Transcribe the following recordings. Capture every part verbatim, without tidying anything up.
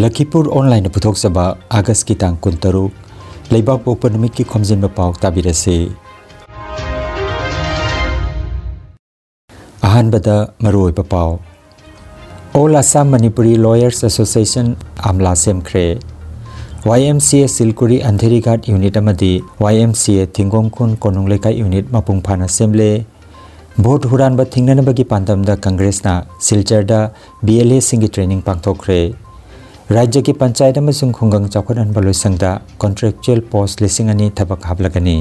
ꯂꯈꯤꯄꯨꯔ ꯑꯣꯟꯂꯥꯏꯟꯅ ꯄꯨꯊꯣꯛꯆꯕ ꯑꯥꯒꯁꯀꯤ ꯇꯥꯡ ꯀꯨꯟꯇꯔꯨꯛ, ꯂꯩꯕꯥꯛꯄꯣꯛꯄ ꯅꯨꯃꯤꯠꯀꯤ ꯈꯣꯝꯖꯤꯟꯕ ꯄꯥꯎ ꯇꯥꯕꯤꯔꯁꯤ꯫ ꯑꯍꯥꯟꯕꯗ ꯃꯔꯨꯑꯣꯏꯕ ꯄꯥꯎ꯫ All Assam Manipuri Lawyers Association, ꯑꯥꯝꯂꯥ ꯁꯦꯝꯈ꯭ꯔꯦ꯫ Y M C A ꯁꯤꯜꯀꯨꯔꯤ ꯑꯟꯙꯦꯔꯤꯒꯥꯠ unit ꯑꯃꯗꯤ ꯋꯥꯏ ꯑꯦꯝ ꯁꯤ ꯑꯦ ꯊꯤꯡꯒꯣꯡꯈꯨꯟ ꯀꯣꯅꯨꯡ ꯂꯩꯀꯥꯏ ꯌꯨꯅꯤꯠ ꯃꯄꯨꯡ ꯐꯥꯅ ꯁꯦꯝꯂꯦ꯫ ꯚꯣꯠ ꯍꯨꯔꯥꯟꯕ ꯊꯤꯡꯅꯅꯕꯒꯤ ꯄꯥꯟꯗꯝꯗ ꯀꯪꯒ꯭ꯔꯦꯁꯅ ꯁꯤꯜꯆꯔꯗ ꯕꯤ ꯑꯦꯜ ꯑꯦꯁꯤꯡꯒꯤ ꯇ꯭ꯔꯦꯅꯤꯡ ꯄꯥꯡꯊꯣꯛꯈ꯭ꯔꯦ꯫ ꯔꯥꯖ꯭ꯌꯒꯤ ꯄꯟꯆꯥꯌꯠ ꯑꯃꯁꯨꯡ ꯈꯨꯡꯒꯪ ꯆꯥꯎꯈꯠꯍꯟꯕ ꯂꯣꯏꯁꯪꯗ ꯀꯣꯟꯇ꯭ꯔꯦꯛꯆꯨꯑꯦꯜ ꯄꯣꯁ ꯂꯤꯁꯤꯡ ꯑꯅꯤ ꯊꯕꯛ ꯍꯥꯞꯂꯒꯅꯤ꯫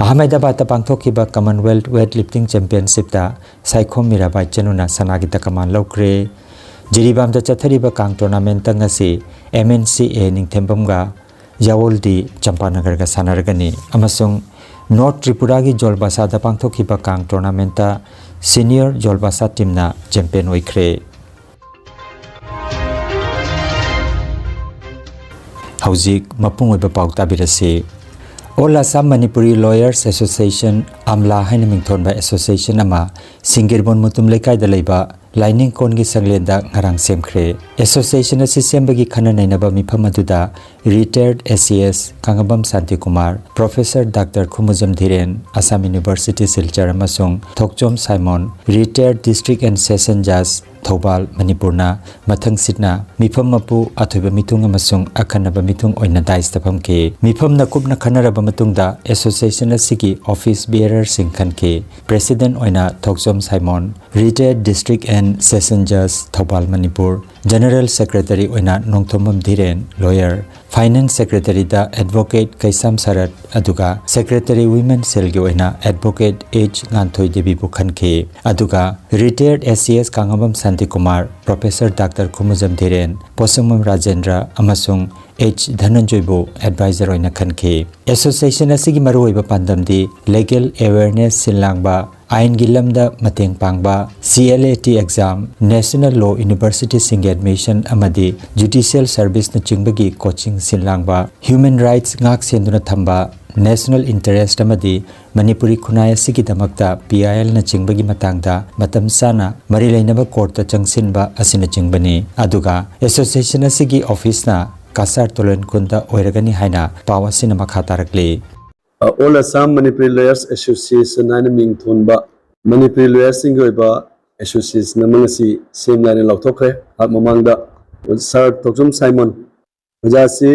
ꯑꯍꯃꯦꯗꯕꯥꯗꯇ ꯄꯥꯡꯊꯣꯛꯈꯤꯕ ꯀꯃꯟꯋꯦꯜꯊ ꯋꯦꯠ ꯂꯤꯐꯇꯤꯡ ꯆꯦꯝꯄꯤꯌꯟꯁꯤꯞꯇ ꯁꯥꯏꯈꯣꯝ ꯃꯤꯔꯥꯕꯥꯏ ꯆꯅꯨꯅ ꯁꯅꯥꯒꯤ ꯇꯀꯃꯥꯟ ꯂꯧꯈ꯭ꯔꯦ꯫ ꯖꯤꯔꯤꯕꯥꯝꯗ ꯆꯠꯊꯔꯤꯕ ꯀꯥꯡ ꯇꯣꯔꯅꯥꯃꯦꯟꯇ ꯉꯁꯤ ꯑꯦꯝ ꯑꯦꯟ ꯁꯤ ꯑꯦ ꯅꯤꯡꯊꯦꯝꯕꯝꯒ ꯌꯥꯋꯣꯜꯗꯤ ꯆꯝꯄꯥꯅꯒꯔꯒ ꯁꯥꯟꯅꯔꯒꯅꯤ꯫ ꯑꯃꯁꯨꯡ ꯅꯣꯔꯠ ꯇ꯭ꯔꯤꯄꯨꯔꯥꯒꯤ ꯖꯣꯜꯕꯥꯁꯥꯗ ꯄꯥꯡꯊꯣꯛꯈꯤꯕ ꯀꯥꯡ ꯇꯣꯔꯅꯥꯃꯦꯟꯇ ꯁꯤꯅꯤꯌꯔ ꯖꯣꯜꯕꯥꯁꯥ ꯇꯤꯝꯅ ꯆꯦꯝꯄꯤꯌꯟ ꯑꯣꯏꯈ꯭ꯔꯦ꯫ ꯍꯧꯖꯤꯛ ꯃꯄꯨꯡ ꯑꯣꯏꯕ ꯄꯥꯎ ꯇꯥꯕꯤꯔꯁꯤ꯫ All Assam Manipuri Lawyers Association, ꯑꯥꯝꯂꯥ ꯍꯥꯏꯅ ꯃꯤꯡꯊꯣꯟꯕ ꯑꯦꯁꯣꯁꯤꯌꯦꯁꯟ ꯑꯃ ꯁꯤꯡꯒꯤꯔꯕꯣꯟ ꯃꯨꯇꯨꯝ ꯂꯩꯀꯥꯏꯗ ꯂꯩꯕ ꯂꯥꯏꯅꯤꯡꯀꯣꯟꯒꯤ ꯁꯪꯂꯦꯟꯗ ꯉꯔꯥꯡ ꯁꯦꯝꯈ꯭ꯔꯦ꯫ ꯑꯦꯁꯣꯁꯤꯌꯦꯁꯟ ꯑꯁꯤ ꯁꯦꯝꯕꯒꯤ ꯈꯟꯅ ꯅꯩꯅꯕ ꯃꯤꯐꯝ ꯑꯗꯨꯗ retired A C S Kangabam Shantikumar, professor doctor Khumujam Dhiren, Assam university Silchar, ꯑꯃꯁꯨꯡ Thokchom Saimon, retired district and session ꯖꯖ, ꯊꯧꯕꯥꯜ, ꯃꯅꯤꯄꯨꯔꯅ ꯃꯊꯪꯁꯤꯠꯅ ꯃꯤꯐꯝ ꯃꯄꯨ, ꯑꯊꯣꯏꯕ ꯃꯤꯊꯨꯡ ꯑꯃꯁꯨꯡ ꯑꯈꯟꯅꯕ ꯃꯤꯊꯨꯡ ꯑꯣꯏꯅ ꯗꯥꯏꯁꯇ ꯐꯝꯈꯤ꯫ ꯃꯤꯐꯝꯅ ꯀꯨꯞꯅ ꯈꯟꯅꯔꯕ ꯃꯇꯨꯡꯗ ꯑꯦꯁꯣꯁꯤꯌꯦꯁꯟ ꯑꯁꯤꯒꯤ ꯑꯣꯐꯤꯁ ꯕꯤꯌꯔꯔꯁꯤꯡ ꯈꯟꯈꯤ꯫ ꯄ꯭ꯔꯦꯁꯤꯗꯦꯟꯠ ꯑꯣꯏꯅ Thokchom Saimon, retired district and session ꯖꯖ, ꯊꯧꯕꯥꯜ, ꯃꯅꯤꯄꯨꯔ, ꯖꯦꯅꯔꯦꯜ ꯁꯦꯀ꯭ꯔꯦꯇꯔꯤ ꯑꯣꯏꯅ ꯅꯣꯡꯊꯣꯝꯕꯝ ꯙꯤꯔꯦꯟ, ꯂꯣꯌꯔ, ꯐꯥꯏꯅꯥꯟꯁ ꯁꯦꯀ꯭ꯔꯦꯇꯔꯤꯗ ꯑꯦꯗꯚꯣꯀꯦꯠ ꯀꯩꯁꯥꯝ ꯁꯔꯠ, ꯑꯗꯨꯒ ꯁꯦꯀ꯭ꯔꯦꯇꯔꯤ ꯋꯤꯃꯦꯟ ꯁꯦꯜꯒꯤ ꯑꯣꯏꯅ ꯑꯦꯗꯚꯣꯀꯦꯠ ꯑꯩꯆ ꯉꯥꯟꯊꯣꯏ ꯗꯦꯕꯤꯕꯨ ꯈꯟꯈꯤ꯫ ꯑꯗꯨꯒ retired A C S Kangabam Shantikumar, professor doctor Khumujam Dhiren, Potsangbam Rajendra ꯑꯃꯁꯨꯡ ꯑꯩꯆ ꯙꯅꯟꯖꯣꯏꯕꯨ ꯑꯦꯗꯚꯥꯏꯖꯔ ꯑꯣꯏꯅ ꯈꯟꯈꯤ꯫ ꯑꯦꯁꯣꯁꯤꯌꯦꯁꯟ ꯑꯁꯤꯒꯤ ꯃꯔꯨꯑꯣꯏꯕ ꯄꯥꯟꯗꯝꯗꯤ ꯂꯤꯒꯦꯜ ꯑꯦꯋꯦꯌꯔꯅꯦꯁ ꯁꯤꯟ ꯂꯥꯡꯕ, ꯑꯥꯏꯟꯒꯤ ꯂꯝꯗ ꯃꯇꯦꯡ ꯄꯥꯡꯕ, C L A T exam, national law ꯌꯨꯅꯤꯚꯔꯁꯤꯇꯤꯁꯤꯡꯒꯤ ꯑꯦꯗꯃꯤꯁꯟ ꯑꯃꯗꯤ ꯖꯨꯗꯤꯁꯤꯌꯦꯜ ꯁꯔꯚꯤꯁꯅꯆꯤꯡꯕꯒꯤ ꯀꯣꯆꯤꯡ ꯁꯤꯟ ꯂꯥꯡꯕ, ꯍ꯭ꯌꯨꯃꯦꯟ ꯔꯥꯏꯠꯁ ꯉꯥꯛ ꯁꯦꯟꯗꯨꯅ ꯊꯝꯕ, ꯅꯦꯁꯅꯦꯜ ꯏꯟꯇꯔꯦꯁ ꯑꯃꯗꯤ ꯃꯅꯤꯄꯨꯔꯤ ꯈꯨꯟꯅꯥꯏ ꯑꯁꯤꯒꯤꯗꯃꯛꯇ ꯄꯤ ꯑꯥꯏ ꯑꯦꯜꯅꯆꯤꯡꯕꯒꯤ ꯃꯇꯥꯡꯗ ꯃꯇꯝ ꯆꯥꯅ ꯃꯔꯤ ꯂꯩꯅꯕ ꯀꯣꯔꯠꯇ ꯆꯪꯁꯤꯟꯕ ꯑꯁꯤꯅꯆꯤꯡꯕꯅꯤ꯫ ꯑꯗꯨꯒ ꯑꯦꯁꯣꯁꯤꯌꯦꯁꯟ ꯑꯁꯤꯒꯤ ꯑꯣꯐꯤꯁꯅ ꯀꯁꯥꯔ ꯇꯣꯂꯦꯟ ꯈꯨꯟꯗ ꯑꯣꯏꯔꯒꯅꯤ ꯍꯥꯏꯅ ꯄꯥꯎ ꯑꯁꯤꯅ ꯃꯈꯥ ꯇꯥꯔꯛꯂꯤ꯫ ꯑ, All Assam Manipuri Lawyers Association ꯍꯥꯏꯅ ꯃꯤꯡ ꯊꯣꯟꯕ ꯃꯅꯤꯄꯨꯔꯤ ꯂꯣꯌꯔꯁꯤꯡꯒꯤ ꯑꯣꯏꯕ ꯑꯦꯁꯣꯁꯤꯌꯦꯁꯟ ꯑꯃ ꯉꯁꯤ ꯁꯦꯝꯂꯦ ꯍꯥꯏꯅ ꯂꯥꯎꯊꯣꯛꯈ꯭ꯔꯦ꯫ ꯃꯍꯥꯛ ꯃꯃꯥꯡꯗ ꯁꯥꯔ ꯊꯣꯛꯆꯣꯝ ꯁꯥꯏꯃꯣꯟ, ꯑꯣꯖꯥ ꯑꯁꯤ,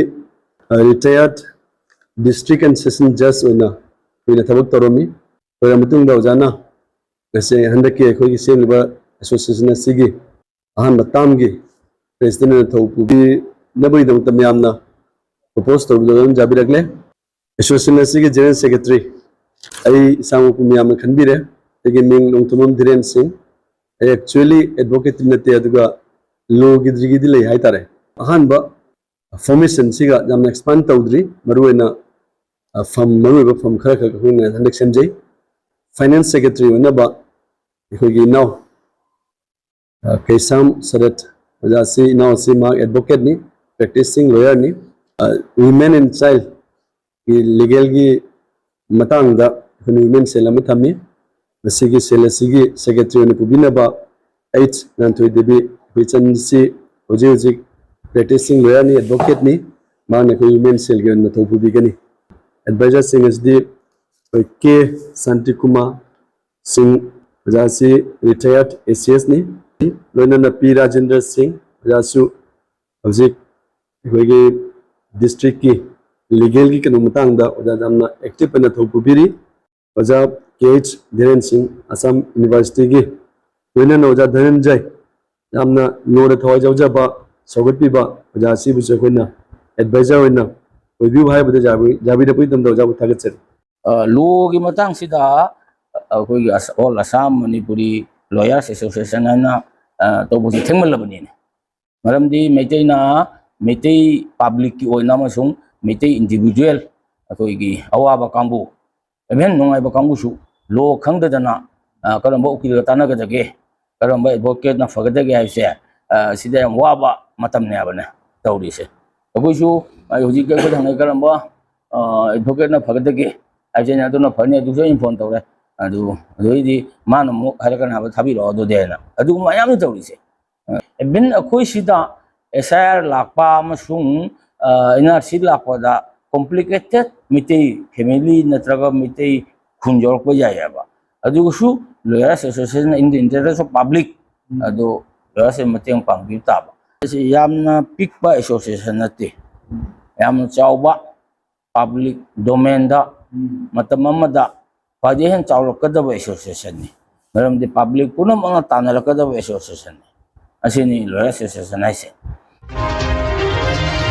ꯑ, ꯔꯤꯇꯥꯌꯔꯠ ꯗꯤꯁꯇ꯭ꯔꯤꯛ ꯑꯦꯟ ꯁꯦꯁꯟ ꯖꯖ ꯑꯣꯏꯅ ꯀꯨꯏꯅ ꯊꯕꯛ ꯇꯧꯔꯝꯃꯤ꯫ ꯂꯣꯏꯔ ꯃꯇꯨꯡꯗ ꯑꯣꯖꯥꯅ ꯉꯁꯤ ꯍꯟꯗꯛꯀꯤ ꯑꯩꯈꯣꯏꯒꯤ ꯁꯦꯝꯂꯤꯕ ꯑꯦꯁꯣꯁꯤꯌꯦꯁꯟ ꯑꯁꯤꯒꯤ ꯑꯍꯥꯟꯕ ꯇꯥꯝꯒꯤ ꯄ꯭ꯔꯦꯁꯤꯗꯦꯟꯠ ꯑꯣꯏꯅ ꯊꯧ ꯄꯨꯕꯤꯅꯕꯒꯤꯗꯃꯛꯇ ꯃꯌꯥꯝꯅ ꯄ꯭ꯔꯣꯄꯣꯁ ꯇꯧꯕꯗ ꯑꯗꯨꯝ ꯌꯥꯕꯤꯔꯛꯂꯦ꯫ ꯑꯦꯁꯣꯁꯤꯌꯦꯁꯟ ꯑꯁꯤꯒꯤ ꯖꯦꯅꯔꯦꯜ ꯁꯦꯀ꯭ꯔꯦꯇꯔꯤ ꯑꯩ ꯏꯁꯥꯃꯛꯄꯨ ꯃꯌꯥꯝꯅ ꯈꯟꯕꯤꯔꯦ꯫ ꯑꯩꯒꯤ ꯃꯤꯡ ꯅꯣꯡꯊꯣꯝꯕꯝ ꯙꯤꯔꯦꯟ ꯁꯤꯡ꯫ ꯑꯩ ꯑꯦꯛꯆꯨꯋꯦꯂꯤ ꯑꯦꯗꯚꯣꯀꯦꯠꯇꯤ ꯅꯠꯇꯦ, ꯑꯗꯨꯒ ꯂꯣꯒꯤ ꯗꯤꯒ꯭ꯔꯤꯗꯤ ꯂꯩ ꯍꯥꯏꯇꯥꯔꯦ꯫ ꯑꯍꯥꯟꯕ ꯐꯣꯔꯃꯦꯁꯟꯁꯤꯒ ꯌꯥꯝꯅ ꯑꯦꯛꯁꯄꯥꯟ ꯇꯧꯗ꯭ꯔꯤ, ꯃꯔꯨꯑꯣꯏꯅ, ꯑ, ꯐꯝ, ꯃꯔꯨꯑꯣꯏꯕ ꯐꯝ ꯈꯔ ꯈꯛ ꯑꯩꯈꯣꯏꯅ ꯍꯟꯗꯛ ꯁꯦꯝꯖꯩ꯫ ꯐꯥꯏꯅꯥꯟꯁ ꯁꯦꯀ꯭ꯔꯦꯇꯔꯤ ꯑꯣꯏꯅꯕ ꯑꯩꯈꯣꯏꯒꯤ ꯏꯅꯥꯎ, ꯑ, ꯀꯩꯁꯥꯝ ꯁꯔꯠ ꯑꯣꯖꯥꯁꯤ, ꯏꯅꯥꯎꯁꯤ ꯃꯍꯥꯛ ꯑꯦꯗꯚꯣꯀꯦꯠꯅꯤ, ꯄ꯭ꯔꯦꯛꯇꯤꯁꯤꯡ ꯂꯣꯌꯔꯅꯤ꯫ ꯑ, ꯋꯨꯃꯦꯟ ꯑꯦꯟ ꯆꯥꯏꯜ ꯒꯤ ꯂꯤꯒꯦꯜꯒꯤ ꯃꯇꯥꯡꯗ ꯑꯩꯈꯣꯏꯅ ꯋꯨꯃꯦꯟ ꯁꯦꯜ ꯑꯃ ꯊꯝꯃꯤ꯫ ꯃꯁꯤꯒꯤ ꯁꯦꯜ ꯑꯁꯤꯒꯤ ꯁꯦꯀ꯭ꯔꯦꯇꯔꯤ ꯑꯣꯏꯅ ꯄꯨꯕꯤꯅꯕ ꯑꯩꯆ ꯉꯥꯟꯊꯣꯏ ꯗꯦꯕꯤ, ꯑꯩꯈꯣꯏ ꯏꯆꯟꯁꯤ ꯍꯧꯖꯤꯛ ꯍꯧꯖꯤꯛ ꯄ꯭ꯔꯦꯛꯇꯤꯁꯤꯡ ꯂꯣꯌꯔꯅꯤ, ꯑꯦꯗꯚꯣꯀꯦꯠꯅꯤ꯫ ꯃꯥꯅ ꯑꯩꯈꯣꯏ ꯋꯨꯃꯦꯟ ꯁꯦꯜꯒꯤ ꯑꯣꯏꯅ ꯊꯧ ꯄꯨꯕꯤꯒꯅꯤ꯫ ꯑꯦꯗꯚꯥꯏꯖꯔꯁꯤꯡ ꯑꯁꯤꯗꯤ ꯑꯩꯈꯣꯏ ꯀꯦ ꯁꯥꯟꯇꯤꯀꯨꯃꯥꯔ ꯁꯤꯡ, ꯑꯣꯖꯥꯁꯤ ꯔꯤꯇꯥꯌꯔꯠ ꯑꯦ ꯁꯤ ꯑꯦꯁꯅꯤ꯫ ꯂꯣꯏꯅꯅ ꯄꯤ ꯔꯥꯖꯦꯟꯗ꯭ꯔ ꯁꯤꯡ, ꯑꯣꯖꯥꯁꯨ ꯍꯧꯖꯤꯛ ꯑꯩꯈꯣꯏꯒꯤ ꯗꯤꯁꯇ꯭ꯔꯤꯛꯀꯤ ꯂꯤꯒꯦꯜꯒꯤ ꯀꯩꯅꯣ ꯃꯇꯥꯡꯗ ꯑꯣꯖꯥ ꯌꯥꯝꯅ ꯑꯦꯛꯇꯤꯚ ꯑꯣꯏꯅ ꯊꯧ ꯄꯨꯕꯤꯔꯤ꯫ ꯑꯣꯖꯥ ꯀꯦ ꯑꯩꯆ ꯙꯤꯔꯦꯟ ꯁꯤꯡ, ꯑꯁꯥꯝ ꯌꯨꯅꯤꯚꯔꯁꯤꯇꯤꯒꯤ, ꯂꯣꯏꯅꯅ ꯑꯣꯖꯥ ꯙꯅꯟꯖꯌ, ꯌꯥꯝꯅ ꯂꯣꯗ ꯊꯋꯥꯏ ꯌꯥꯎꯖꯕ, ꯁꯧꯒꯠꯄꯤꯕ ꯑꯣꯖꯥ ꯑꯁꯤꯕꯨꯁꯨ ꯑꯩꯈꯣꯏꯅ ꯑꯦꯗꯚꯥꯏꯖꯔ ꯑꯣꯏꯅ ꯑꯣꯏꯕꯤꯌꯨ ꯍꯥꯏꯕꯗ ꯌꯥꯕꯤ-, ꯌꯥꯕꯤꯔꯛꯄꯒꯤꯗꯃꯛꯇ ꯑꯣꯖꯥꯕꯨ ꯊꯥꯒꯠꯆꯔꯤ꯫ ꯑ, ꯂꯣꯒꯤ ꯃꯇꯥꯡꯁꯤꯗ ꯑꯩꯈꯣꯏꯒꯤ ꯑꯁ-, All Assam Manipuri Lawyers Association ꯍꯥꯏꯅ, ꯑ, ꯇꯧꯕꯁꯤ ꯊꯦꯡꯃꯜꯂꯕꯅꯤꯅꯦ꯫ ꯃꯔꯝꯗꯤ ꯃꯩꯇꯩꯅ ꯃꯩꯇꯩ ꯄꯕ꯭ꯂꯤꯛꯀꯤ ꯑꯣꯏꯅ ꯑꯃꯁꯨꯡ ꯃꯩꯇꯩ ꯏꯟꯗꯤꯕꯤꯖꯨꯋꯦꯜ, ꯑꯩꯈꯣꯏꯒꯤ ꯑꯋꯥꯕ ꯀꯥꯡꯕꯨ, ꯏꯚꯦꯟ ꯅꯨꯡꯉꯥꯏꯕ ꯀꯥꯡꯕꯨꯁꯨ ꯂꯣ ꯈꯪꯗꯗꯅ, ꯑ, ꯀꯔꯝꯕ ꯎꯀꯤꯜꯒ ꯇꯥꯟꯅꯒꯗꯒꯦ, ꯀꯔꯝꯕ ꯑꯦꯗꯚꯣꯀꯦꯠꯅ ꯐꯒꯗꯒꯦ ꯍꯥꯏꯕꯁꯦ, ꯑ, ꯁꯤꯗ ꯌꯥꯝ ꯋꯥꯕ ꯃꯇꯝꯅꯦ ꯍꯥꯏꯕꯅꯦ ꯇꯧꯔꯤꯁꯦ꯫ ꯑꯩꯈꯣꯏꯁꯨ, ꯑ, ꯍꯧꯖꯤꯛ ꯑꯩꯈꯣꯏꯗ ꯍꯪꯅꯩ, "ꯀꯔꯝꯕ, ꯑ, ꯑꯦꯗꯚꯣꯀꯦꯠꯅ ꯐꯒꯗꯒꯦ?" ꯍꯥꯏꯕꯁꯦ ꯑꯩꯅ, "ꯑꯗꯨꯅ ꯐꯅꯤ, ꯑꯗꯨꯁꯨ ꯑꯩꯅ ꯐꯣꯟ ꯇꯧꯔꯦ, ꯑꯗꯨ, ꯑꯗꯨꯗꯩꯗꯤ ꯃꯥꯅ ꯑꯃꯨꯛ ꯍꯥꯏꯔꯛꯀꯅꯤ ꯍꯥꯏꯕ, ꯊꯥꯕꯤꯔꯛꯑꯣ ꯑꯗꯨꯗꯤ" ꯍꯥꯏꯅ ꯑꯗꯨꯒꯨꯝꯕ ꯃꯌꯥꯝ ꯑꯃ ꯇꯧꯔꯤꯁꯦ꯫ ꯏꯚꯟ ꯑꯩꯈꯣꯏ ꯁꯤꯗ ꯑꯦꯁ ꯑꯥꯏ ꯑꯥꯔ ꯂꯥꯛꯄ ꯑꯃꯁꯨꯡ, ꯑ, ꯑꯦꯟ ꯑꯥꯔ ꯁꯤ ꯂꯥꯛꯄꯗ ꯀꯣꯝꯄ꯭ꯂꯤꯀꯦꯇꯦꯠ ꯃꯩꯇꯩ ꯐꯦꯃꯤꯂꯤ ꯅꯠꯇ꯭ꯔꯒ ꯃꯩꯇꯩ ꯈꯨꯟ ꯌꯧꯔꯛꯄ ꯌꯥꯏꯑꯕ꯫ ꯑꯗꯨꯒꯁꯨ lawyers association in the interest of public, um. ꯑꯗꯨ ꯂꯣꯌꯔꯁ ꯃꯇꯦꯡ ꯄꯥꯡꯕꯤꯕ ꯇꯥꯕ꯫ ꯑꯁꯤ ꯌꯥꯝꯅ ꯄꯤꯛꯄ ꯑꯦꯁꯣꯁꯤꯌꯦꯁꯟ ꯅꯠꯇꯦ, ꯌꯥꯝꯅ ꯆꯥꯎꯕ ꯄꯕ꯭ꯂꯤꯛ ꯗꯣꯃꯦꯟꯗ ꯎꯝ꯫ ꯃꯇꯝ ꯑꯃꯗ ꯈ꯭ꯋꯥꯏꯗꯒꯤ ꯍꯦꯟꯅ ꯆꯥꯎꯔꯛꯀꯗꯕ ꯑꯦꯁꯣꯁꯤꯌꯦꯁꯟꯅꯤ꯫ ꯃꯔꯝꯗꯤ ꯄꯕ꯭ꯂꯤꯛ ꯄꯨꯝꯅꯃꯛꯅ ꯇꯥꯟꯅꯔꯛꯀꯗꯕ ꯑꯦꯁꯣꯁꯤꯌꯦꯁꯟꯅꯤ꯫ ꯑꯁꯤꯅꯤ ꯂꯣꯌꯔꯁ ꯑꯦꯁꯣꯁꯤꯌꯦꯁꯟ ꯍꯥꯏꯁꯦ꯫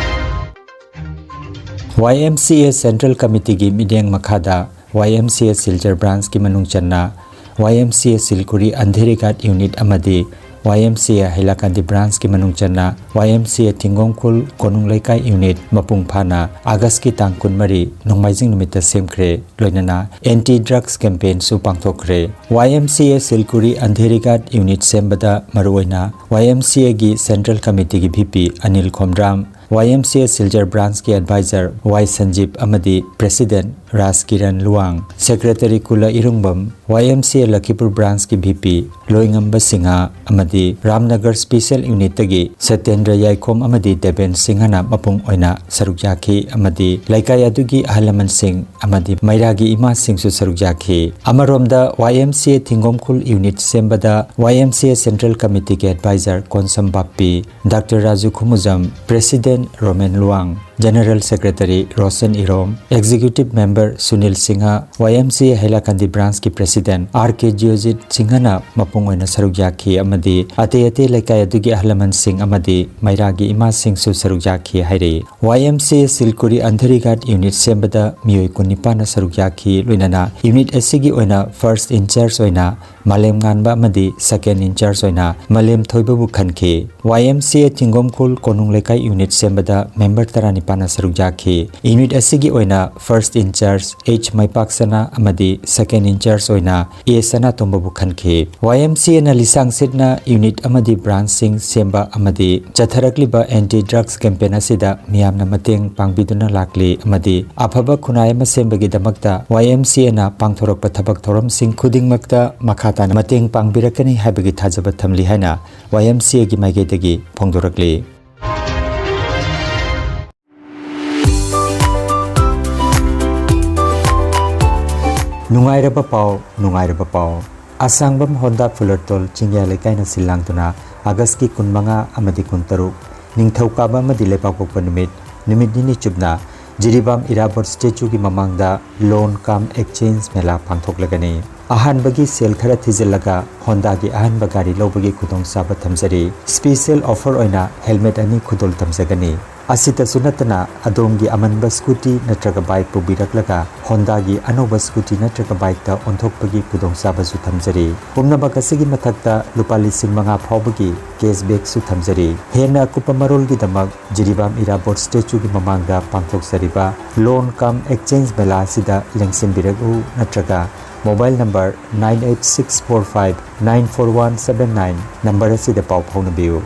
ꯋꯥꯏ ꯑꯦꯝ ꯁꯤ ꯑꯦ ꯁꯦꯟꯇ꯭ꯔꯦꯜ ꯀꯃꯤꯇꯤꯒꯤ ꯃꯤꯠꯌꯦꯡ ꯃꯈꯥꯗ ꯋꯥꯏ ꯑꯦꯝ ꯁꯤ ꯑꯦ ꯁꯤꯜꯆꯔ ꯕ꯭ꯔꯥꯟꯁꯀꯤ ꯃꯅꯨꯡ ꯆꯟꯅ ꯋꯥꯏ ꯑꯦꯝ ꯁꯤ ꯑꯦ ꯁꯤꯜꯀꯨꯔꯤ ꯑꯟꯙꯦꯔꯤꯒꯥꯠ ꯌꯨꯅꯤꯠ ꯑꯃꯗꯤ ꯋꯥꯏ ꯑꯦꯝ ꯁꯤ ꯑꯦ ꯍꯩꯂꯥꯀꯥꯟꯗꯤ ꯕ꯭ꯔꯥꯟꯁꯀꯤ ꯃꯅꯨꯡ ꯆꯟꯅ ꯋꯥꯏ ꯑꯦꯝ ꯁꯤ ꯑꯦ ꯊꯤꯡꯒꯣꯡꯈꯨꯜ ꯀꯣꯅꯨꯡ ꯂꯩꯀꯥꯏ ꯌꯨꯅꯤꯠ ꯃꯄꯨꯡ ꯐꯥꯅ ꯑꯥꯒꯁꯀꯤ ꯇꯥꯡ ꯀꯨꯟꯃꯔꯤ ꯅꯣꯡꯃꯥꯏꯖꯤꯡ ꯅꯨꯃꯤꯠꯇ ꯁꯦꯝꯈ꯭ꯔꯦ꯫ ꯂꯣꯏꯅꯅ anti drugs ꯀꯦꯝꯄꯦꯟꯁꯨ ꯄꯥꯡꯊꯣꯛꯈ꯭ꯔꯦ꯫ Y M C A ꯁꯤꯜꯀꯨꯔꯤ ꯑꯟꯙꯦꯔꯤꯒꯥꯠ unit ꯁꯦꯝꯕꯗ ꯃꯔꯨꯑꯣꯏꯅ ꯋꯥꯏ ꯑꯦꯝ ꯁꯤ ꯑꯦꯒꯤ central ꯀꯃꯤꯇꯤꯒꯤ V P Anil Khomdram, ꯋꯥꯏ ꯑꯦꯝ ꯁꯤ ꯑꯦ ꯁꯤꯜꯆꯔ ꯕ꯭ꯔꯥꯟꯁꯀꯤ ꯑꯦꯗꯚꯥꯏꯖꯔ ꯋꯥꯏ ꯁꯟꯖꯤꯞ ꯑꯃꯗꯤ ꯄ꯭ꯔꯦꯁꯤꯗꯦꯟꯠ ꯔꯥꯖ ꯀꯤꯔꯟ ꯂꯨꯋꯥꯡ, ꯁꯦꯀ꯭ꯔꯦꯇꯔꯤ ꯀꯨꯂ ꯏꯔꯨꯡꯕꯝ, ꯋꯥꯏ ꯑꯦꯝ ꯁꯤ ꯑꯦ ꯂꯈꯤꯄꯨꯔ ꯕ꯭ꯔꯥꯟꯁꯀꯤ ꯚꯤ ꯄꯤ ꯂꯣꯏꯉꯝꯕ ꯁꯤꯡꯍ ꯑꯃꯗꯤ ꯔꯥꯝꯅꯒꯔ ꯁ꯭ꯄꯦꯁꯤꯌꯦꯜ ꯌꯨꯅꯤꯠꯇꯒꯤ ꯁꯇꯦꯟꯗ꯭ꯔ ꯌꯥꯏꯈꯣꯝ ꯑꯃꯗꯤ ꯗꯦꯕꯦꯟ ꯁꯤꯡꯍꯅ ꯃꯄꯨꯡ ꯑꯣꯏꯅ ꯁꯔꯨꯛ ꯌꯥꯈꯤ ꯑꯃꯗꯤ ꯂꯩꯀꯥꯏ ꯑꯗꯨꯒꯤ ꯑꯍꯜ ꯂꯃꯟꯁꯤꯡ ꯑꯃꯗꯤ ꯃꯩꯔꯥꯒꯤ ꯏꯃꯥꯁꯤꯡꯁꯨ ꯁꯔꯨꯛ ꯌꯥꯈꯤ꯫ ꯑꯃꯔꯣꯝꯗ ꯋꯥꯏ ꯑꯦꯝ ꯁꯤ ꯑꯦ ꯊꯤꯡꯒꯣꯝꯈꯨꯜ ꯌꯨꯅꯤꯠ ꯁꯦꯝꯕꯗ Y M C A central ꯀꯃꯤꯇꯤꯒꯤ adviser Konsam Bappi, doctor Raju Khumujam, president Romen Luwang, General Secretary Roshan Irom, Executive Member Sunil Singh, Y M C A Hailakandi Branch ꯀꯤ President R K ꯖꯤꯑꯣꯖꯤꯠ ꯁꯤꯡꯍꯅ ꯃꯄꯨꯡ ꯑꯣꯏꯅ ꯁꯔꯨꯛ ꯌꯥꯈꯤ ꯑꯃꯗꯤ ꯑꯇꯩ ꯑꯇꯩ ꯂꯩꯀꯥꯏ ꯑꯗꯨꯒꯤ ꯑꯍꯜ ꯂꯃꯟꯁꯤꯡ ꯑꯃꯗꯤ ꯃꯩꯔꯥꯒꯤ ꯏꯃꯥꯁꯤꯡꯁꯨ ꯁꯔꯨꯛ ꯌꯥꯈꯤ ꯍꯥꯏꯔꯤ꯫ Y M C A ꯁꯤꯜꯀꯨꯔꯤ ꯑꯟꯙꯔꯤꯒꯥꯠ unit ꯁꯦꯝꯕꯗ ꯃꯤꯑꯣꯏ ꯀꯨꯟꯅꯤꯄꯥꯟꯅ ꯁꯔꯨꯛ ꯌꯥꯈꯤ, ꯂꯣꯏꯅꯅ unit ꯑꯁꯤꯒꯤ ꯑꯣꯏꯅ first in charge ꯑꯣꯏꯅ ꯃꯥꯂꯦꯝ ꯉꯥꯟꯕ ꯑꯃꯗꯤ second in charge ꯑꯣꯏꯅ ꯃꯥꯂꯦꯝ ꯊꯣꯏꯕꯕꯨ ꯈꯟꯈꯤ꯫ Y M C A ꯆꯤꯡꯒꯣꯝꯈꯨꯜ ꯀꯣꯅꯨꯡ ꯂꯩꯀꯥꯏ unit ꯁꯦꯝꯕꯗ member ꯇꯔꯥꯅꯤꯄꯥꯟꯅ ꯁꯔꯨꯛ ꯌꯥꯈꯤ꯫ Unit ꯑꯁꯤꯒꯤ ꯑꯣꯏꯅ first in charge H ꯃꯩꯄꯥꯛꯁꯅꯥ ꯑꯃꯗꯤ second in charge ꯑꯣꯏꯅ A ꯁꯅꯥꯇꯣꯝꯕꯕꯨ ꯈꯟꯈꯤ꯫ Y M C A ꯅ ꯂꯤꯁꯥꯡ ꯁꯤꯠꯅ unit ꯑꯃꯗꯤ branch ꯁꯤꯡ ꯁꯦꯝꯕ ꯑꯃꯗꯤ ꯆꯠꯊꯔꯛꯂꯤꯕ anti drugs campaign ꯑꯁꯤꯗ ꯃꯤꯌꯥꯝꯅ ꯃꯇꯦꯡ ꯄꯥꯡꯕꯤꯗꯨꯅ ꯂꯥꯛꯂꯤ ꯑꯃꯗꯤ ꯑꯐꯕ ꯈꯨꯟꯅꯥꯏ ꯑꯃ ꯁꯦꯝꯕꯒꯤꯗꯃꯛꯇ Y M C A ꯅ ꯄꯥꯡꯊꯣꯔꯛꯄ ꯊꯕꯛ ꯊꯧꯔꯝꯁꯤꯡ ꯈꯨꯗꯤꯡꯃꯛꯇ ꯃꯈꯥ ꯇꯥꯅ ꯃꯇꯦꯡ ꯄꯥꯡꯕꯤꯔꯛꯀꯅꯤ ꯍꯥꯏꯕꯒꯤ ꯊꯥꯖꯕ ꯊꯝꯂꯤ ꯍꯥꯏꯅ Y M C A ꯒꯤ ꯃꯥꯏꯀꯩꯗꯒꯤ ꯐꯣꯡꯗꯣꯔꯛꯂꯤ꯫ ꯅꯨꯡꯉꯥꯏꯔꯕ ꯄꯥꯎ, ꯅꯨꯡꯉꯥꯏꯔꯕ ꯄꯥꯎ꯫ ꯑꯁꯥꯡꯕꯝ ꯍꯣꯟꯗꯥ ꯐꯨꯂꯔꯇꯣꯜ ꯆꯤꯡꯌꯥ ꯂꯩꯀꯥꯏꯅ ꯁꯤꯜ ꯂꯥꯡꯗꯨꯅ ꯑꯥꯒꯁꯀꯤ ꯀꯨꯟꯃꯉꯥ ꯑꯃꯗꯤ ꯀꯨꯟꯇꯔꯨꯛ, ꯅꯤꯡꯊꯧꯀꯥꯕ ꯑꯃꯗꯤ ꯂꯩꯕꯥꯛꯄꯣꯛꯄ ꯅꯨꯃꯤꯠ, ꯅꯨꯃꯤꯠ ꯅꯤꯅꯤ ꯆꯨꯞꯅ ꯖꯤꯔꯤꯕꯥꯝ ꯏꯔꯥꯕꯣꯠ statue ꯒꯤ ꯃꯃꯥꯡꯗ loan cum exchange ꯃꯦꯂꯥ ꯄꯥꯡꯊꯣꯛꯂꯒꯅꯤ꯫ ꯑꯍꯥꯟꯕꯒꯤ ꯁꯦꯜ ꯈꯔ ꯊꯤꯖꯤꯜꯂꯒ ꯍꯣꯟꯗꯥꯒꯤ ꯑꯍꯟꯕ ꯒꯥꯔꯤ ꯂꯧꯕꯒꯤ ꯈꯨꯗꯣꯡꯆꯥꯕ ꯊꯝꯖꯔꯤ꯫ Special offer ꯑꯣꯏꯅ helmet ꯑꯅꯤ ꯈꯨꯗꯣꯜ ꯇꯝꯖꯒꯅꯤ꯫ ꯑꯁꯤꯇꯁꯨ ꯅꯠꯇꯅ, ꯑꯗꯣꯝꯒꯤ ꯑꯃꯟꯕ scooty ꯅꯠꯇ꯭ꯔꯒ bike ꯄꯨꯕꯤꯔꯛꯂꯒ ꯍꯣꯟꯗꯥꯒꯤ ꯑꯅꯧꯕ scooty ꯅꯠꯇ꯭ꯔꯒ bike ꯇ ꯑꯣꯟꯊꯣꯛꯄꯒꯤ ꯈꯨꯗꯣꯡꯆꯥꯕꯁꯨ ꯊꯝꯖꯔꯤ꯫ ꯄꯨꯝꯅꯃꯛ ꯑꯁꯤꯒꯤ ꯃꯊꯛꯇ ꯂꯨꯄꯥ ꯂꯤꯁꯤꯡ ꯃꯉꯥ ꯐꯥꯎꯕꯒꯤ cash back ꯁꯨ ꯊꯝꯖꯔꯤ꯫ ꯍꯦꯟꯅ ꯑꯀꯨꯞꯄ ꯃꯔꯣꯜꯒꯤꯗꯃꯛ ꯖꯤꯔꯤꯕꯥꯝ ꯏꯔꯥꯕꯣꯠ statue ꯒꯤ ꯃꯃꯥꯡꯗ ꯄꯥꯡꯊꯣꯛꯆꯔꯤꯕ loan cum exchange ꯃꯦꯂꯥ ꯑꯁꯤꯗ ꯂꯦꯡꯁꯤꯟꯕꯤꯔꯛꯎ ꯅꯠꯇ꯭ꯔꯒ mobile number nine eight six four five nine four one seven nine number ꯑꯁꯤꯗ ꯄꯥꯎ ꯐꯥꯎꯅꯕꯤꯌꯨ꯫